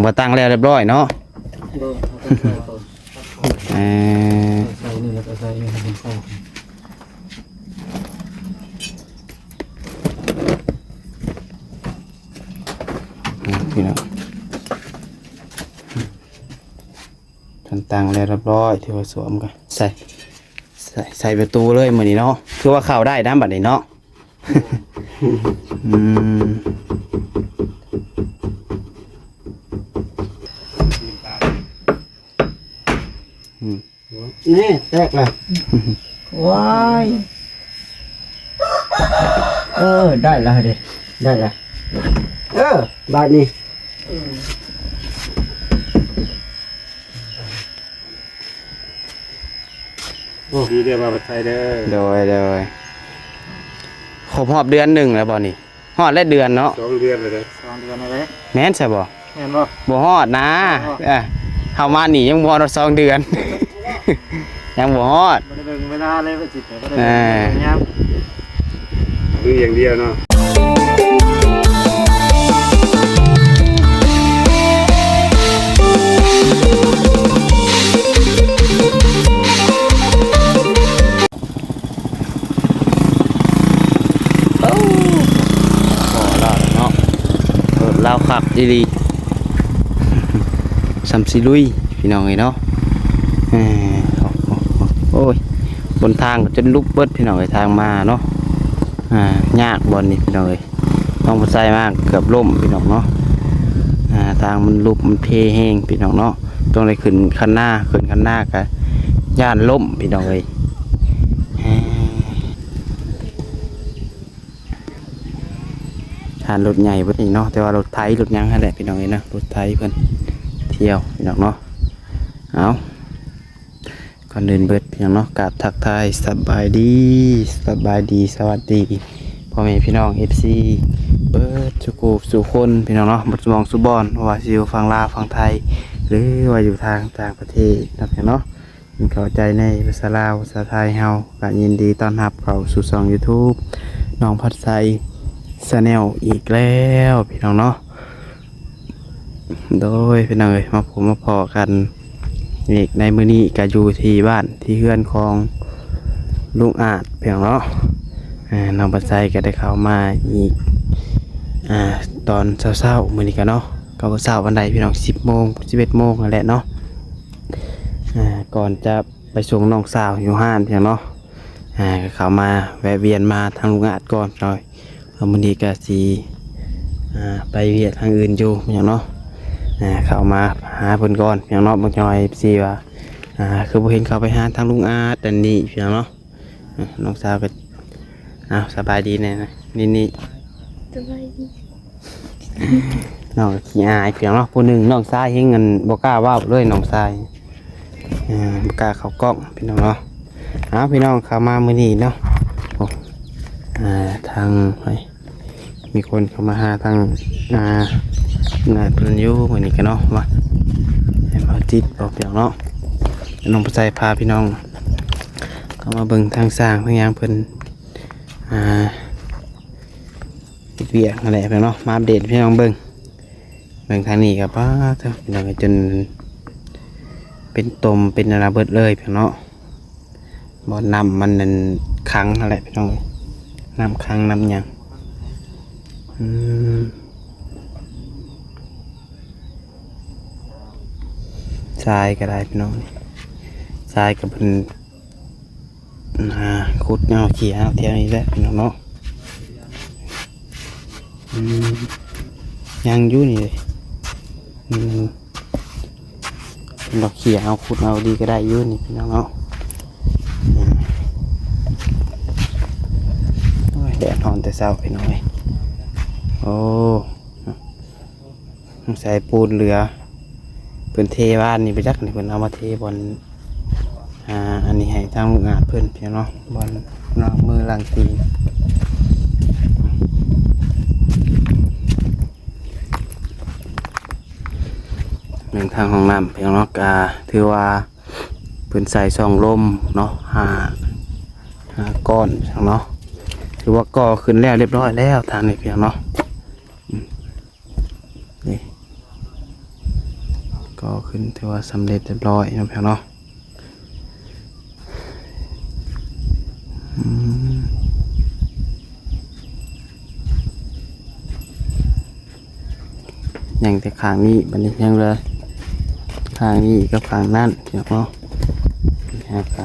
ບໍ່ຕັ້ງແລ້ວຮຽບຮ້ອຍເນາະ. ບໍ່ ເອົາຕັ້ງໃສ່ກ່ອນ. ເອີ ໃສ່ນີ້ແລ້ວກໍໃສ່ນີ້ໃຫ້ມັນເຂົ້າ. ອືມ ພີ່ນ້ອງ ຄັນຕັ້ງແລ້ວຮຽບຮ້ອຍ ຖືວ່າສວມ ກໍໃສ່ ໃສ່ ໃສ່ປະຕູເລີຍມື້ນີ້ເນາະ. ຄືວ່າເຂົ້າໄດ້ນຳບັດນີ້ເນາະ. ອືມ ອືມ ນີ້ແຕກລະ. ວ້າຍ ເອີ ໄດ້ລະເດ ໄດ້ລະ. ເອີ ບາດນີ້ ໂອ້ ດີເດີ ບ່າວໄຊເດີ. ໂດຍ ໂດຍ ຄົບຮອບເດືອນໜຶ່ງແລ້ວບໍ່ນີ້? ຮອດແລ້ວເດືອນເນາະ. ສອງເດືອນແລ້ວເດ້. ສອງເດືອນແລ້ວເດ້. ແມ່ນຊະບໍ່? ແມ່ນບໍ່? ບໍ່ຮອດນາ. ບໍ່ຮອດ. ເອີ ເຮົາມານີ້ຍັງບໍ່ຮອດສອງເດືອນ ຍັງບໍ່ຮອດ. ບໍ່ໄດ້ເບິ່ງເວລາເລີຍ ວ່າຊິໄປ ບໍ່ໄດ້ເບິ່ງ ເອີ ຍາມ. ຄືຢ່າງດຽວເນາະ. ໂອ້ ພໍລາວເນາະ ລົດລາວຄັກອີ່ຫຼີ ສ່ຳຊິລຸຍ ພີ່ນ້ອງເອີຍເນາະ. ເອີ ໂອ້ຍ ຫົນທາງກໍຈົນຫຼຸບເບິດ ພີ່ນ້ອງເອີຍ ທາງມາເນາະ. ອ່າ ຍາກບ່ອນນີ້ ພີ່ນ້ອງເອີຍ ນ້ອງຜູ້ຊາຍມາເກືອບລົ້ມ ພີ່ນ້ອງເນາະ. ອ່າ ທາງມັນຫຼຸບ ມັນເພແຮງ ພີ່ນ້ອງເນາະ. ຕ້ອງໄດ້ຂຶ້ນຄັນນາ ຂຶ້ນຄັນນາກໍຢ້ານລົ້ມ ພີ່ນ້ອງເອີຍ. ອ່າ ຮ້ານລົດໃຫຍ່ເບິດນີ້ເນາະ ແຕ່ວ່າລົດໄຖລົດຫຍັງຫັ້ນແຫຼະ ພີ່ນ້ອງເອີຍເນາະ. ລົດໄຖເພິ່ນທ່ຽວ ພີ່ນ້ອງເນາະ. ເອົາ ກ່ອນອື່ນເບິດ ພີ່ນ້ອງເນາະ ກາບທັກທາຍສະບາຍດີ ສະບາຍດີ ສະຫວັດດີ ພໍ່ແມ່ພີ່ນ້ອງ ເອັຟຊີ ເບິດສູ່ຄູ່ສູ່ຄົນ ພີ່ນ້ອງເນາະ ເບິດສູ່ໝ່ອງສູ່ບ່ອນ ບໍ່ວ່າຊິຢູ່ຝັ່ງລາວ ຝັ່ງໄທ ຫຼືວ່າຢູ່ທາງຕ່າງປະເທດເນາະ ພີ່ນ້ອງເນາະ. ເຂົ້າໃຈໃນພາສາລາວ ພາສາໄທເຮົາ ກໍຍິນດີຕ້ອນຮັບເຂົ້າສູ່ຊ່ອງຢູທູບ ນ້ອງພັດໄຊ Channel ອີກແລ້ວ ພີ່ນ້ອງເນາະ. ໂດຍ ພີ່ນ້ອງເອີຍ ມາພົບມາພໍ້ກັນອີກໃນມື້ນີ້ ກໍຢູ່ທີ່ບ້ານທີ່ເຮືອນຂອງລຸງອາດ ພີ່ນ້ອງເນາະ. ເອີ ນ້ອງບັນໄຊກໍໄດ້ເຂົ້າມາອີກ ອ່າ ຕອນເຊົ້າໆ ມື້ນີ້ກໍເນາະ ກໍບໍ່ເຊົ້າປານໃດ ພີ່ນ້ອງ ສິບໂມງ ສິບເອັດໂມງນັ້ນແຫຼະເນາະ. ອ່າ ກ່ອນຈະໄປສົ່ງນ້ອງສາວຢູ່ຮ້ານ ພີ່ນ້ອງເນາະ. ອ່າ ກໍເຂົ້າມາແວະວຽນມາທາງລຸງອາດກ່ອນ ພີ່ນ້ອງເອີຍ. ມື້ນີ້ກໍຊິ ອ່າ ໄປວຽກທາງອື່ນຢູ່ ພີ່ນ້ອງເນາະ. ອ່າ ເຂົ້າມາຫາເພິ່ນກ່ອນ ພີ່ນ້ອງເນາະ. ເບິ່ງຈັກໜ່ອຍ ເອັຟຊີ ວ່າ ອ່າ ຄືບໍ່ເຫັນເຂົ້າໄປຫາທາງລຸງອາດອັນນີ້ ພີ່ນ້ອງເນາະ. ອ່າ ນ້ອງສາວກໍ ເອົາ ສະບາຍດີແດ່ນະ ນີ້ໆ. ສະບາຍດີ. ນ້ອງກໍຂີ້ອາຍ ພີ່ນ້ອງເນາະ. ຜູ້ໜຶ່ງ ນ້ອງຊາຍແຮ່ງ ອັນ ບໍ່ກ້າເວົ້າເລີຍ ນ້ອງຊາຍ ເອີ ບໍ່ກ້າເຂົ້າກ້ອງ ພີ່ນ້ອງເນາະ. ເອົາ ພີ່ນ້ອງ ເຂົ້າມາມື້ນີ້ເນາະ ໂອ້ ອ່າ ທາງ ມີຄົນເຂົ້າມາຫາທາງ ອ່າ ງານເພິ່ນຢູ່ມື້ນີ້ກໍເນາະ ວ່າໃຫ້ມາຕິດບອກ ພີ່ນ້ອງເນາະ. ນ້ອງປະໄຊພາພີ່ນ້ອງເຂົ້າມາເບິ່ງທາງສ້າງທາງຫຍັງເພິ່ນ ອ່າ ເຮັດວຽກຫັ້ນແຫຼະ ພີ່ນ້ອງເນາະ. ມາອັບເດດໃຫ້ພີ່ນ້ອງເບິ່ງ. ເບິ່ງທາງນີ້ກໍ ປາດໂທ້ ພີ່ນ້ອງເອີຍ ຈົນເປັນຕົມເປັນອັນນັ້ນເບິດເລີຍ ພີ່ນ້ອງເນາະ. ບ່ອນນ້ຳມັນນັ້ນຂັງຫັ້ນແຫຼະ ພີ່ນ້ອງເອີຍ ນ້ຳຂັງນ້ຳຫຍັງ. ອືມ ຊາຍກໍໄດ້ ພີ່ນ້ອງ ຊາຍກໍເພິ່ນ ອ່າ ຂຸດເອົາ ເຂຍເອົາແຖວນີ້ແຫຼະ ພີ່ນ້ອງເນາະ. ອືມ ຍັງຢູ່ນີ້ເດ້ ອືມ ດອກເຂຍເອົາ ຂຸດເອົາດີກໍໄດ້ຢູ່ນີ້ ພີ່ນ້ອງເນາະ. ອືມ ໂອ້ຍ ແດດຮ້ອນແຕ່ເຊົ້າ ພີ່ນ້ອງເອີຍ. ໂອ້ ໃສ່ປູນເຫຼືອ ເພິ່ນເທວານນີ້ໄປຈັກນີ້ ເພິ່ນເອົາມາເທບ່ອນ ອ່າ ອັນນີ້ໃຫ້ທາງລູກອາດເພິ່ນ ພີ່ນ້ອງເນາະ ບ່ອນລ້າງມືລ້າງຕີນ. ເລື່ອງທາງຫ້ອງນ້ຳ ພີ່ນ້ອງເນາະ ກະຖືວ່າເພິ່ນໃສ່ຊ່ອງລົມເນາະ ຫ້າ ຫ້າກ້ອນ ພີ່ນ້ອງເນາະ ຖືວ່າກໍ່ຂຶ້ນແລ້ວ ລຽບຮ້ອຍແລ້ວທາງນີ້ ພີ່ນ້ອງເນາະ. ອືມ ນີ້ ກໍຂຶ້ນ ຖືວ່າສຳເລັດຮຽບຮ້ອຍເນາະ ພີ່ນ້ອງເນາະ. ອືມ ຍັງແຕ່ຂ້າງນີ້ ບັດນີ້ຍັງເຫຼືອຂ້າງນີ້ກັບຂ້າງນັ້ນ ພີ່ນ້ອງເນາະ. ແລ້ວກໍ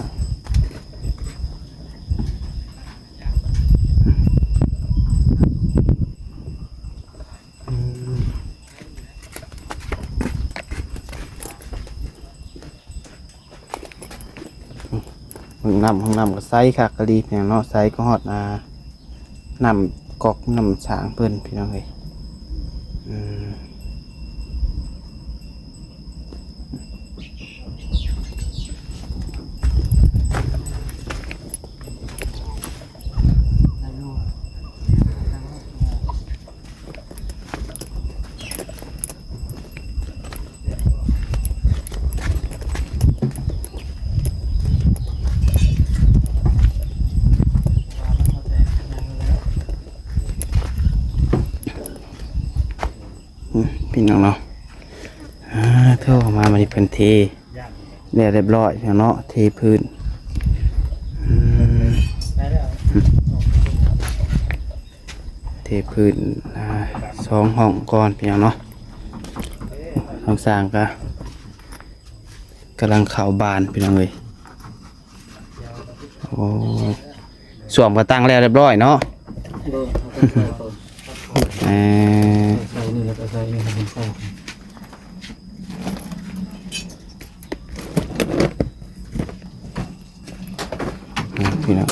ອືມ ຫ້ອງນ້ຳ ຫ້ອງນ້ຳກໍໃສຄັກອີ່ຫຼີ ພີ່ນ້ອງເນາະ. ໃສກໍຮອດ ອ່າ ນ້ຳກອກນ້ຳສ້າງເພິ່ນ ພີ່ນ້ອງເອີຍ. ອືມ ອືມ ພີ່ນ້ອງເນາະ ອ່າ ໂທມາ ບັດນີ້ເພິ່ນເທແລ້ວຮຽບຮ້ອຍ ພີ່ນ້ອງເນາະ ເທພື້ນ ອືມ ເທພື້ນ ອ່າ ສອງຫ້ອງກ່ອນ ພີ່ນ້ອງເນາະ. ທາງຊ່າງກໍກຳລັງເຂົ້າບານ ພີ່ນ້ອງເອີຍ. ໂອ້ ສ້ວມກໍຕັ້ງແລ້ວຮຽບຮ້ອຍເນາະ. ໂດຍ ເອົາໄປໃສ່ກ່ອນ ເອີ ໃສ່ນີ້ແລ້ວກໍໃສ່ນີ້ໃຫ້ມັນເຂົ້າ ພີ່ນ້ອງ.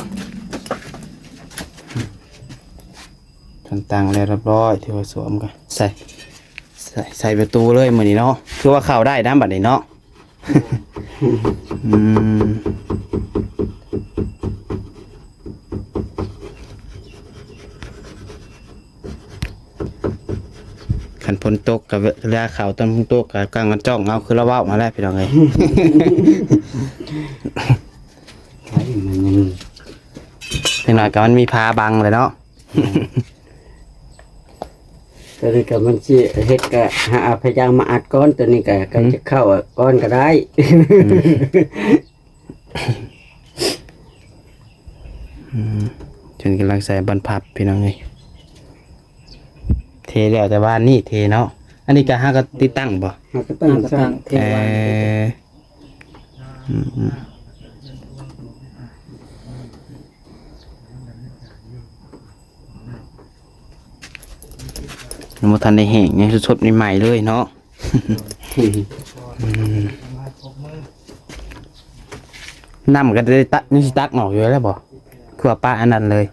ເພິ່ນຕັ້ງແລ້ວຮຽບຮ້ອຍ ຖືວ່າສ້ວມກໍໃສ່ ໃສ່ ໃສ່ປະຕູເລີຍມື້ນີ້ເນາະ. ຄືວ່າເຂົ້າໄດ້ນຳບັດນີ້ເນາະ. ອືມ ຄັນຝົນຕົກກໍເວລາເຂົ້າຕອນຝົນຕົກກໍກາງກັນຈ້ອງເອົາ ຄືລາວເວົ້າຫັ້ນແຫຼະ ພີ່ນ້ອງເອີຍ. ໃຊ່ ມັນຍັງ ຈັກໜ້ອຍກໍມັນມີຜ້າບັງແຫຼະເນາະ. ຕົວນີ້ກໍມັນຊິເຮັດ ກໍຫາເອົາພະຍາງມາອັດກ່ອນ ຕົວນີ້ກໍໃກ້ ອືມ ຈະເຂົ້າກ່ອນກໍໄດ້. ອືມ ອືມ ເພິ່ນກຳລັງໃສ່ບານພັບ ພີ່ນ້ອງເອີຍ. ເທແລ້ວແຕ່ວານນີ້ເທເນາະ. ອັນນີ້ກໍຫາກໍຕິດຕັ້ງບໍ່? ຫາກໍຕັ້ງ ຫາກໍຕັ້ງ ໃສ່ ເທວານ ເອີ. ອືມ ອືມ ຍັງບໍ່ທັນໄດ້ແຫ້ງ ຍັງສົດໆ ໃໝ່ໆ ເລີຍເນາະ. ອືມ ນ້ຳກໍໄດ້ຕັກ ຍັງຊິຕັກອອກຢູ່ແລ້ວບໍ່? ຄືວ່າປະອັນນັ້ນເລີຍ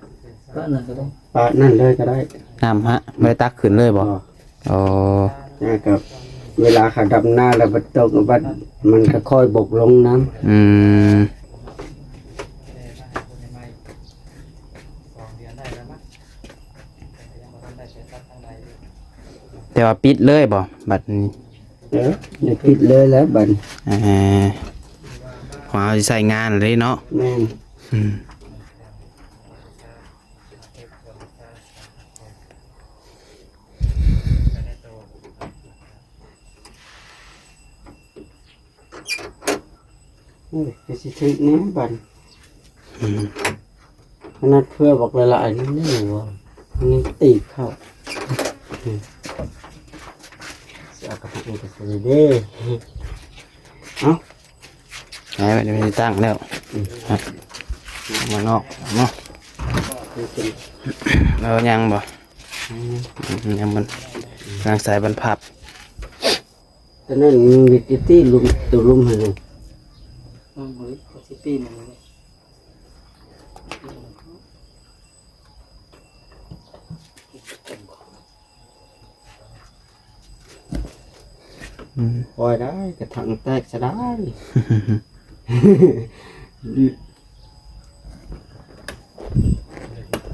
ປະນັ້ນກໍໄດ້ ປະນັ້ນເລີຍກໍໄດ້ ນ້ຳຫະ ບໍ່ໄດ້ຕັກຂຶ້ນເລີຍບໍ່? ອໍ ອໍ ແລ້ວກໍເວລາເຂົາດຳນາແລ້ວ ບັດຕົກ ບັດມັນກໍຄ່ອຍບົກລົງນຳ. ອືມ ແຕ່ວ່າປິດເລີຍບໍ່ບັດນີ້? ເອີ ໄດ້ປິດເລີຍແລ້ວບັດນີ້ ເອີ ເພາະເຮົາຊິໃຊ້ງານເລີຍເນາະ. ແມ່ນ ອືມ. ໂອ້ຍ ຄືຊິຖືກແນ່ບັດ ອືມ ຂະໜາດເພື່ອບັກຫຼາຍໆ ນີ້ນີ້ວ່າ ມັນຍັງຕີບເຂົ້າ ອືມ ຊິເອົາກະຕິກນີ້ໄປໃສ່ເດ້ ເອົ້າ. ໃຫ້ມັນໄດ້ຕັ້ງແລ້ວ ອືມ ມານອກເນາະ ເອີ ຍັງບໍ່ ອືມ ຍັງມັນ ກຳລັງໃສ່ບັນພັບ ຕອນນັ້ນມີຕິດຕິລຸມ ຕົວລຸມຫັ້ນ ອືມ ເຮີ້ຍ ເຂົາຊິປີນອັນນີ້ ອືມ ປ່ອຍໄດ້ ກະຖັງແຕກຊະໄດ້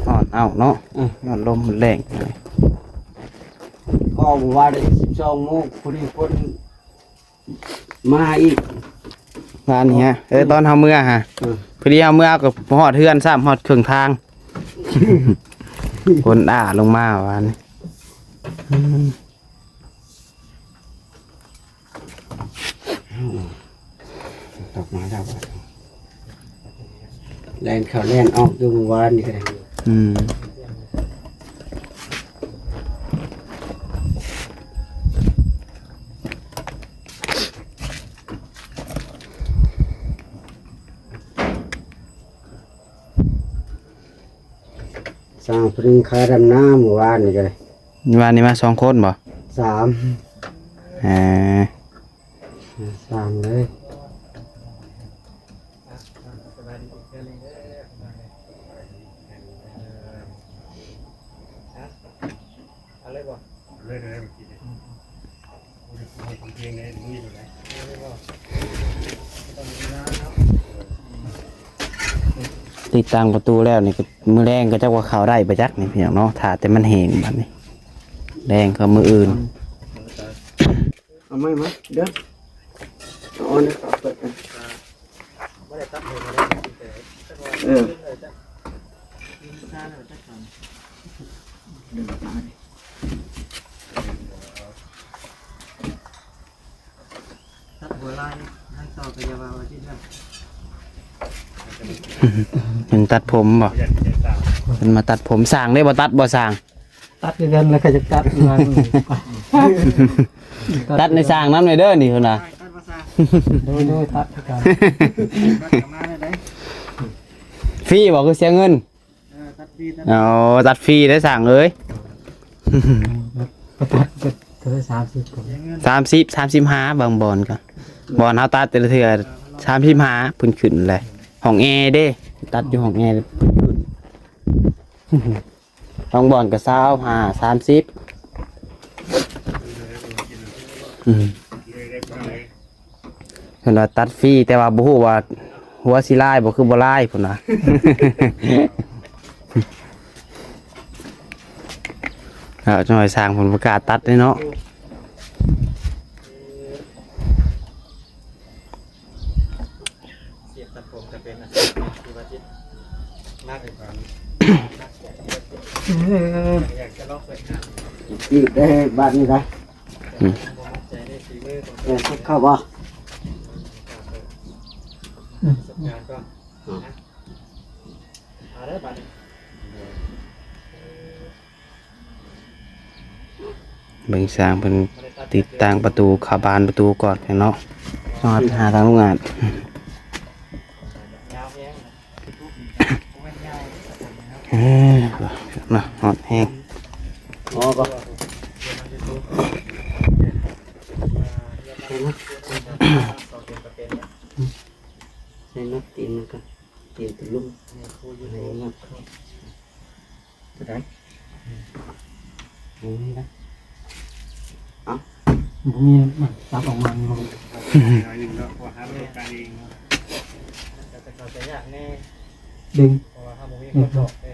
ຮ້ອນເອົາເນາະ ເອີ ຮ້ອນລົມມັນແຮງ ກໍບໍ່ວ່າໄດ້ສິບສອງໂມງ ພໍດີຝົນ ມາອີກ ວານນີ້ຮະ ເອີ ຕອນເຮົາເມືອຫະ ເອີ ພໍດີເຮົາເມືອກໍຮອດເຮືອນຊ້ຳ ຮອດເຄິ່ງທາງ ຝົນອ້າລົງມາວານນີ້ ອືມ. ອອກມາແລ້ວ ແລ່ນເຂົ້າແລ່ນອອກຢູ່ມື້ວານນີ້ກໍໄດ້. ອືມ ສ້າງຜູ້ໜຶ່ງຄາດຳນາມື້ວານນີ້ກໍໄດ້. ວານນີ້ມາສອງຄົນບໍ່? ສາມ. ເອີ ສາມເລີຍ. ຕິດຕັ້ງປະຕູແລ້ວນີ້ກໍ ມື້ແລງກໍຈັກວ່າເຂົ້າໄດ້ບໍ່ຈັກນີ້ພີ່ນ້ອງເນາະ. ຖ້າແຕ່ມັນແຫ້ງບັດນີ້ ແລງກໍມື້ອື່ນ. ເອົາໄມ້ມາເດີ ເອົາອັນນີ້ເປີດກັນ. ບໍ່ໄດ້ຕັດໃຫ້ ເອີ ຕັດຫົວລາຍ ໃຫ້ຕໍ່ກໍຢ່າວ່າວ່າຊິເລື່ອງ. ເພິ່ນຕັດຜົມບໍ່? ເພິ່ນມາຕັດຜົມ. ຊ່າງເດ້ບໍ່ຕັດບໍ່? ຊ່າງ ຕັດຄືກັນ ແລ້ວກໍຈະຕັດຢູ່ຫັ້ນ. ຕັດໃນຊ່າງນຳແດ່ເດີນີ້ ເພິ່ນວ່າ. ໂດຍ ໂດຍ ຕັດຄືກັນ. ຟຣີບໍ່ ຄືເສຍເງິນ? ເອີ ຕັດຟຣີ ຕັດ ອໍ ຕັດຟຣີເດ້ຊ່າງເອີຍ. ຕັດ ຕັດ ຕັດ ສາມສິບ ສາມສິບ ສາມສິບຫ້າ ບາງບ່ອນກໍ ບ່ອນເຮົາຕັດແຕ່ລະເທື່ອ ສາມສິບຫ້າ ເພິ່ນຂຶ້ນແຫຼະ. ຫ້ອງແອເດ້ ຕັດຢູ່ຫ້ອງແອ ເພິ່ນຂຶ້ນ. ບາງບ່ອນກໍຊາວຫ້າ ສາມສິບ. ອືມ ເພິ່ນວ່າຕັດຟຣີ ແຕ່ວ່າບໍ່ຮູ້ວ່າຫົວຊິລາຍບໍ່ ຄືບໍ່ລາຍ ເພິ່ນວ່າ. ເອົາ ຈັກໜ້ອຍຊ່າງເພິ່ນປະກາດຕັດເດ້ເນາະ. ອາຊີບຕັດຜົມກໍເປັນອາຊີບທີ່ວ່າຊິມັກ ຢາກຈະລອງເປີດຮ້ານ ອືມ ບາດນີ້ໄດ໋. ອືມ ບໍ່ໝັ້ນໃຈໃນຝີມືຂອງ ເອີ ເຂົ້າບໍ່? ປະສົບການກ່ອນ ອືມ ນະ ເອົາເດີບາດນີ້. ເບິ່ງຊ່າງເພິ່ນຕິດຕັ້ງປະຕູ ຄາບານປະຕູກ່ອນເນາະ. ຮອດຫາທາງໂຮງງານ. ເອີ ເນາະ ຮອດແຮງ. ໃສ່ນັດຕີນມັນກ່ອນ ຕີນຕົວລຸ່ມ ໃສ່ນັດ ຕົວໃດ? ອືມ ຕົວນີ້ນະ ເອົ້າ ບໍ່ມີ ມາ ຈັບອອກມາ ໜ້ອຍໜຶ່ງເນາະ ເພາະວ່າເຮົາເຮັດການເອງເນາະ ແຕ່ເຂົາຈະຍາກແດ່ ດຶງ ເພາະວ່າເຮົາບໍ່ມີຄົນບອກເດ້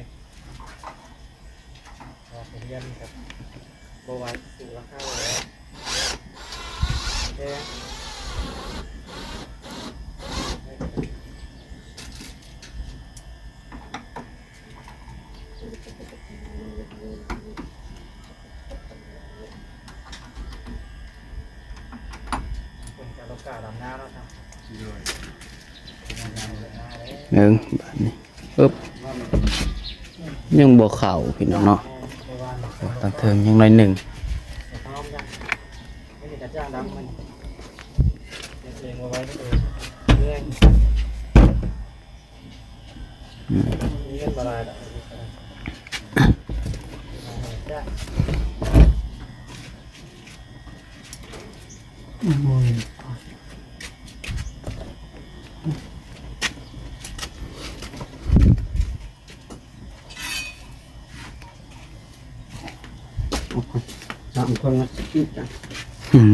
ເພາະວ່າເຮົາຮຽນກັບ ບໍ່ວ່າຊິລາຄາເທົ່າໃດ ແພງ ເບິ່ງບາດນີ້ ປຶບ ຍັງບໍ່ເຂົ້າພີ່ນ້ອງເນາະ. ໂອ້ ທາງເທິງຍັງໜ້ອຍໜຶ່ງ. ອືມ ສາມຄົນນະ ອືມ.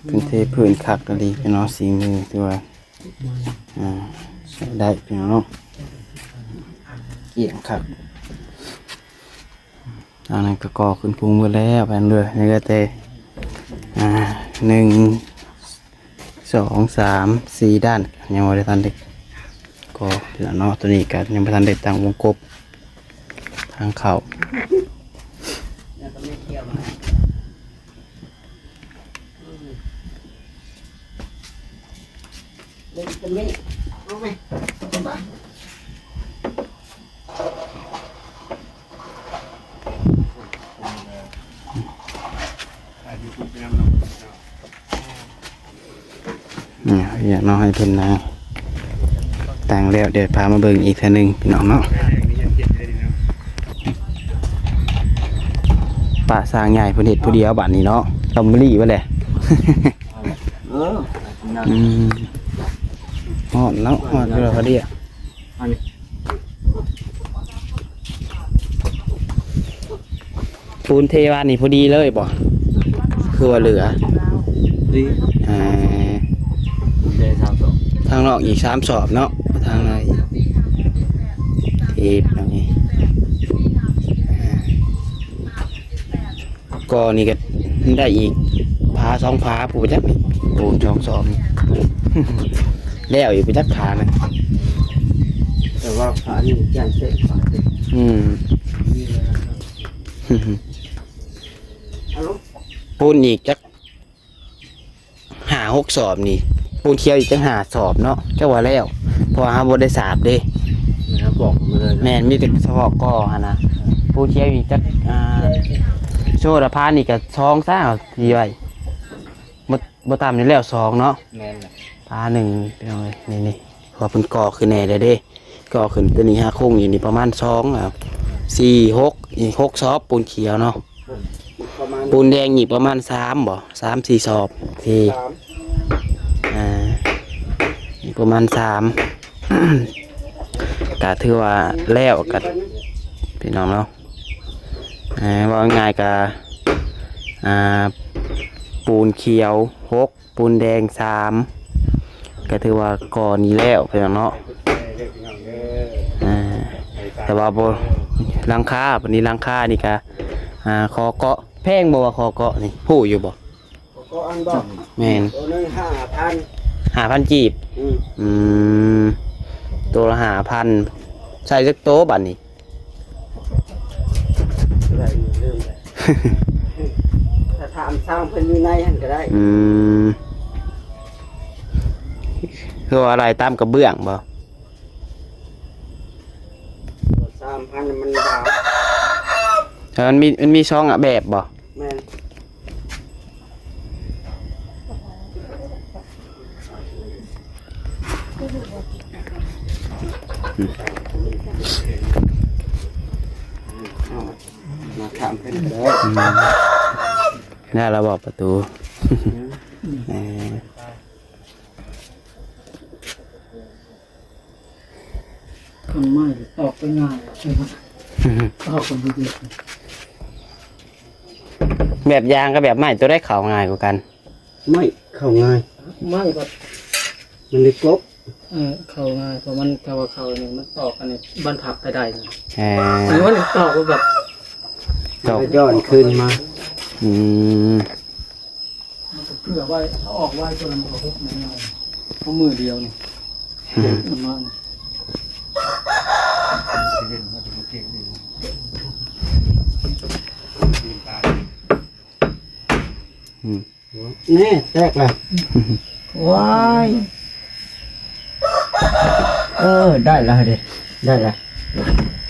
ເພິ່ນເທພື້ນຄັກອີ່ຫຼີເນາະ ສີມືຖືວ່າ ອ່າ ໃຊ້ໄດ້ພີ່ນ້ອງເນາະ ກ້ຽງຄັກ. ອັນນັ້ນກໍກໍ່ຂຶ້ນພຸ້ງໝົດແລ້ວ ແມ່ນເລີຍ ຍັງເຫຼືອແຕ່ ອ່າ ໜຶ່ງ ສອງ ສາມ ສີ່ດ້ານ ຍັງບໍ່ໄດ້ທັນໄດ້ກໍ່ເທື່ອເນາະ. ຕົວນີ້ກໍຍັງບໍ່ທັນໄດ້ຕັ້ງວົງກົບທາງເຂົ້າ. ນີ້ ເນາະ ໃຫ້ເພິ່ນນາງຕັ້ງແລ້ວ ດຽວພາມາເບິ່ງອີກເທື່ອໜຶ່ງ ພີ່ນ້ອງເນາະ. ປະຊ່າງໃຫຍ່ເພິ່ນເຮັດຜູ້ດຽວບາດນີ້ເນາະ ລອມບຣີໄວ້ແຫຼະ. ເອີ ອືມ ຮອດແລ້ວ ຮອດຢູ່ແລ້ວ ພໍດີ. ປູນເທວານີ້ພໍດີເລີຍບໍ່ ຄືວ່າເຫຼືອ? ດີ ເອີ ໄດ້ສາມສອບ ທາງນອກອີກສາມສອບເນາະ ທາງໃນອີກ ເທບອັນນີ້ ກໍນີ້ກໍໄດ້ອີກຝາສອງຝາ ຜູ້ຈັກນີ້ ປູນສອງສອບນີ້ ແລ້ວອີກຜູ້ຈັກຝານະ. ແຕ່ວ່າຝານີ້ຢ້ານເຕະຝາເດ້. ອືມ ອາລົມ ປູນອີກຈັກຫ້າຫົກສອບນີ້ ປູນຂຽວອີກຈັກຫ້າສອບເນາະ ຈັກວ່າແລ້ວ ເພາະວ່າເຮົາບໍ່ໄດ້ສາບເດ້. ແມ່ນ ບອກມາເລີຍ ແມ່ນ ມີແຕ່ສະເພາະກໍຫັ້ນນະ ປູນຂຽວອີກຈັກ ອ່າ ໂຊດາພານນີ້ກໍສອງຊະ ທີ່ໄວ້ ບໍ່ ບໍ່ຕ່ຳນີ້ແລ້ວສອງເນາະ. ແມ່ນແຫຼະ ພາໜຶ່ງ ພີ່ນ້ອງເອີຍ ນີ້ໆ ເພາະວ່າເພິ່ນກໍ່ຂຶ້ນແດ່ແລ້ວເດ້ ກໍ່ຂຶ້ນ ຕົວນີ້ຫາໂຄງຢູ່ນີ້ປະມານສອງ ອ່າ ສີ່ ຫົກ ອີກຫົກສອບ ປູນຂຽວເນາະ. ປະມານ ປູນແດງນີ້ປະມານສາມບໍ່ ສາມສີ່ສອບ ສີ່ ສາມ ອ່າ ນີ້ປະມານສາມ ກະຖືວ່າແລ້ວ ກະ ພີ່ນ້ອງເນາະ ເອີ ເວົ້າງ່າຍໆ ກະ ອ່າ ປູນຂຽວຫົກ ປູນແດງສາມ ກໍຖືວ່າກໍ່ນີ້ແລ້ວ ພີ່ນ້ອງເນາະ. ອ່າ ແຕ່ວ່າບໍ່ ຫຼັງຄາ ບັດນີ້ຫຼັງຄານີ້ກະ ອ່າ ຂໍເກາະ ແພງບໍ່ວ່າຂໍເກາະນີ້ ຮູ້ຢູ່ບໍ່? ຂໍເກາະອັນບໍ່? ແມ່ນ ໂຕໜຶ່ງຫ້າພັນ ຫ້າພັນກີບ. ອືມ ອືມ ໂຕລະຫ້າພັນ ໃສ່ຈັກໂຕບັດນີ້? ໄດ້ ລືມແລ້ວ ຖ້າຖາມຊ່າງເພິ່ນຢູ່ໃນຫັ້ນກໍໄດ້. ອືມ ຄືວ່າໄລ່ຕາມກະເບື້ອງບໍ່? ສາມພັນມັນບາງ ເອີ ມັນມີ ມັນມີສອງແບບບໍ່? ແມ່ນ ມາຖາມເພິ່ນກໍໄດ້. ອືມ ແນ່ລະບອກປະຕູ ອືມ ເອີ ຕົ້ນໄມ້ຕອກໄປງ່າຍ ຕອກໄປບໍ່ດີ. ແບບຢາງກັບແບບໄມ້ ໂຕໃດເຂົ້າງ່າຍກວ່າກັນ? ໄມ້ເຂົ້າງ່າຍ ໄມ້ກໍມັນໄດ້ກົບ. ເອີ ເຂົ້າງ່າຍ ເພາະມັນ ຖ້າວ່າເຂົ້ານີ້ມັນຕອກອັນນີ້ ບັນພັບໄປໄດ້. ເອີ ອັນນີ້ມັນຕອກແບບ ຕອກ ມັນກໍຍ້ອນຄືນມາ. ອືມ ມັນກໍເພື່ອໄວ້ ເອົາອອກໄວ້ ຕົວນັ້ນມັນກໍຫົກແນ່ນອນ ເພາະມືດຽວນີ້ ອືມ ປະມານ ອືມ ແນ່ ແຕກລະ ວ້າຍ ເອີ ໄດ້ລະເດ້ ໄດ້ລະ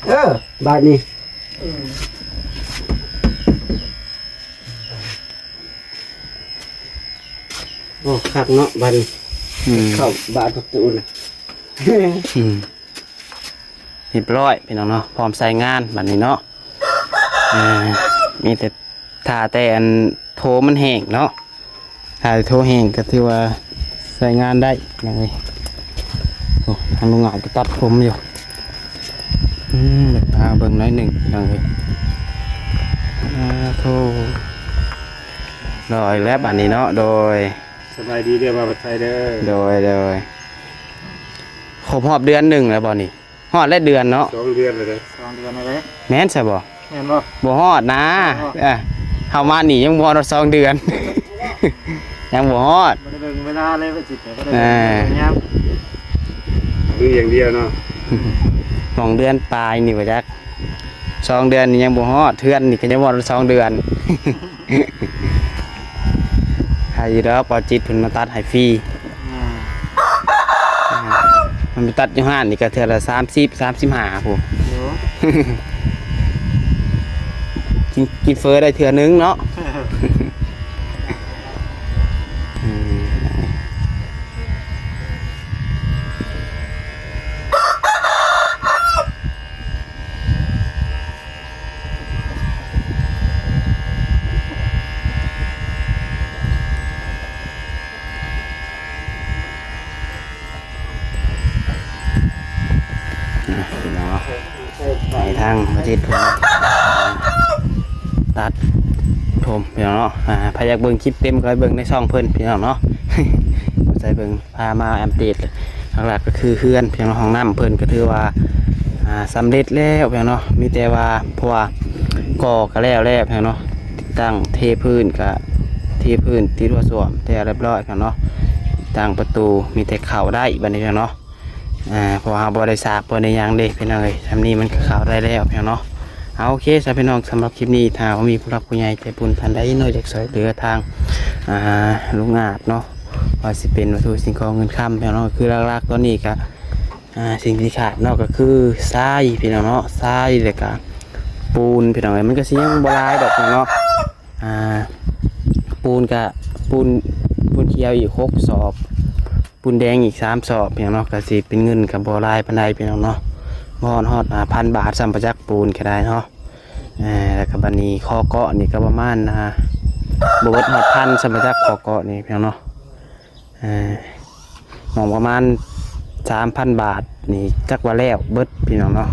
ເອີ ບາດນີ້ ໂອ້ ຄັກເນາະ ບາດນີ້ ອືມ ເຂົ້າບາດປະຕູນະ ອືມ ຮຽບຮ້ອຍ ພີ່ນ້ອງເນາະ ພ້ອມໃຊ້ງານບາດນີ້ເນາະ. ເອີ ມີແຕ່ ຖ້າແຕ່ອັນໂຖມັນແຫ້ງເນາະ ຖ້າໂຖແຫ້ງກໍຖືວ່າໃຊ້ງານໄດ້ພີ່ນ້ອງເອີຍ. ໂອ້ ທາງລຸງອາດກໍຕັດຜົມຢູ່ ອືມ ດຽວພາເບິ່ງໜ້ອຍໜຶ່ງພີ່ນ້ອງເອີຍ. ອາ ໂຖ ດອຍແລ້ວບາດນີ້ເນາະ. ໂດຍ ສະບາຍດີເດີ ບ່າວໄຊເດີ. ໂດຍ ໂດຍ ຄົບຮອບເດືອນໜຶ່ງແລ້ວບໍ່ນີ້? ຮອດແລ້ວເດືອນເນາະ ສອງເດືອນແລ້ວເດ້. ສອງເດືອນແລ້ວເດ້ ແມ່ນຊະບໍ່? ແມ່ນບໍ່? ບໍ່ຮອດນາ. ບໍ່ຮອດ ເອີ ເຮົາມານີ້ຍັງບໍ່ຮອດສອງເດືອນ. ຍັງບໍ່ຮອດ ບໍ່ໄດ້ເບິ່ງເວລາເລີຍ ວ່າຊິໄປບໍ່ໄດ້ ອ່າ ເບິ່ງຍາມ ເບິ່ງຢ່າງດຽວເນາະ ສອງເດືອນປາຍນີ້ບໍ່ຈັກ ສອງເດືອນນີ້ຍັງບໍ່ຮອດ ເຮືອນນີ້ກໍຍັງບໍ່ຮອດສອງເດືອນ ໃຫ້ຢູ່ດອກ ບໍ່ຈິດເພິ່ນມາຕັດໃຫ້ຟຣີ ອ່າ ອ່າ ມັນໄປຕັດຢູ່ຮ້ານນີ້ກໍເທື່ອລະສາມສິບ ສາມສິບຫ້າພຸ້ນ ໂອ້ ກິນ ກິນເຝີໄດ້ເທື່ອໜຶ່ງເນາະ ອືມ ອ່ະ ພີ່ນ້ອງເນາະ ໃຫ້ທາງປະເທດເພິ່ນຕັດຖົມ ພີ່ນ້ອງເນາະ ອ່າ ໃຜຢາກເບິ່ງຄລິບເຕັມກໍໄປເບິ່ງໃນຊ່ອງເພິ່ນ ພີ່ນ້ອງເນາະ ໃສ່ເບິ່ງ ພາມາອັບເດດ ຫຼັກໆກໍຄືເຮືອນ ພີ່ນ້ອງເນາະ ຫ້ອງນ້ຳເພິ່ນກໍຖືວ່າ ອ່າ ສຳເລັດແລ້ວ ພີ່ນ້ອງເນາະ ມີແຕ່ວ່າ ເພາະວ່າກໍ່ກໍແລ້ວແລ້ວ ພີ່ນ້ອງເນາະ ຕິດຕັ້ງເທພື້ນກໍເທພື້ນ ຕິດຮົ້ວສ້ວມແລ້ວຮຽບຮ້ອຍ ພີ່ນ້ອງເນາະ ຕັ້ງປະຕູ ມີແຕ່ເຂົ້າໄດ້ບັດນີ້ ພີ່ນ້ອງເນາະ ອ່າ ເພາະວ່າເຮົາບໍ່ໄດ້ສາກບໍ່ໄດ້ຫຍັງເດ້ ພີ່ນ້ອງເອີຍ ຊ່ຳນີ້ມັນກໍເຂົ້າໄດ້ແລ້ວ ພີ່ນ້ອງເນາະ ເອົາ ໂອເຄຊະ ພີ່ນ້ອງ ສຳລັບຄລິບນີ້ ຖ້າວ່າມີຜູ້ຫຼັກຜູ້ໃຫຍ່ໃຈບຸນທ່ານໃດເນາະ ຢາກຊ່ວຍເຫຼືອທາງ ອ່າ ລຸງອາດເນາະ ວ່າຊິເປັນວັດຖຸສິ່ງຂອງເງິນຄຳ ພີ່ນ້ອງເນາະ ຄືຫຼັກໆຕອນນີ້ກໍ ອ່າ ສິ່ງທີ່ຂາດເນາະ ກໍຄືຊາຍ ພີ່ນ້ອງເນາະ ຊາຍ ແລ້ວກໍປູນ ພີ່ນ້ອງເອີຍ ມັນກໍຊິຍັງບໍ່ຫຼາຍດອກ ພີ່ນ້ອງເນາະ ອ່າ ປູນກະ ປູນ ປູນຂຽວອີກຫົກສອບ ປູນແດງອີກສາມສອບ ພີ່ນ້ອງເນາະ ກະຊິເປັນເງິນກະບໍ່ຫຼາຍປານໃດ ພີ່ນ້ອງເນາະ ບໍ່ຮອດ ຮອດຫ້າພັນບາດຊ້ຳ ປະຈັກປູນກະໄດ້ເນາະ ເອີ ແລ້ວກະບາດນີ້ຄໍເກາະນີ້ກະປະມານ ອ່າ ບໍ່ເບິດຮອດພັນຊ້ຳ ປະຈັກຄໍເກາະນີ້ ພີ່ນ້ອງເນາະ ເອີ ໝ່ອງປະມານສາມພັນບາດນີ້ ຈັກວ່າແລ້ວເບິດພີ່ນ້ອງເນາະ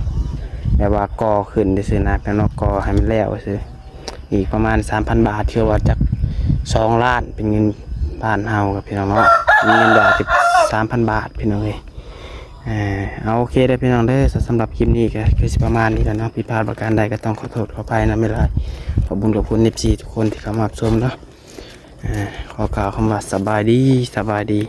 ແບບວ່າກໍ່ຂຶ້ນຊື່ໆນະ ແບບວ່າກໍ່ໃຫ້ມັນແລ້ວຊື່ ອີກປະມານສາມພັນບາດ ຄືວ່າຈັກສອງລ້ານ ເປັນເງິນບ້ານເຮົາກັບພີ່ນ້ອງເນາະ ມີເງິນບາດສາມພັນບາດ ພີ່ນ້ອງເອີຍ ເອີ ເອົາ ໂອເຄເດີພີ່ນ້ອງເດີ ສຳລັບຄລິບນີ້ກໍຄືຊິປະມານນີ້ແຫຼະເນາະ ຜິດພາດປະການໃດກໍຕ້ອງຂໍໂທດຂໍອະໄພນຳຫຼາຍໆ ຂອບຄຸນຂອບຄຸນເອັຟຊີທຸກຄົນທີ່ເຂົ້າມາຮັບຊົມເນາະ ເອີ ຂໍກ່າວຄຳວ່າສະບາຍດີ ສະບາຍດີ.